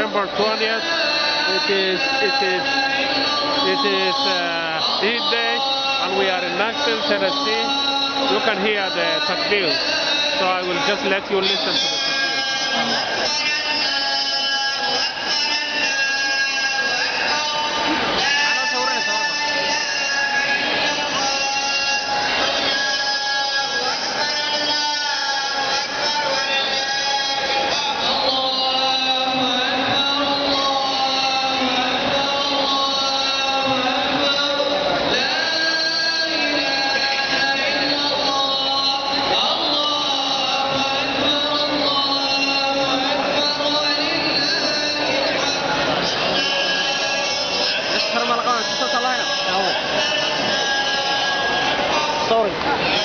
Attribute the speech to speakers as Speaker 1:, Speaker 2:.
Speaker 1: November 20th. It is Eid Day, and we are in Nashville, Tennessee. You can hear the takbir. So I will just let you listen to the takbir.
Speaker 2: Sorry.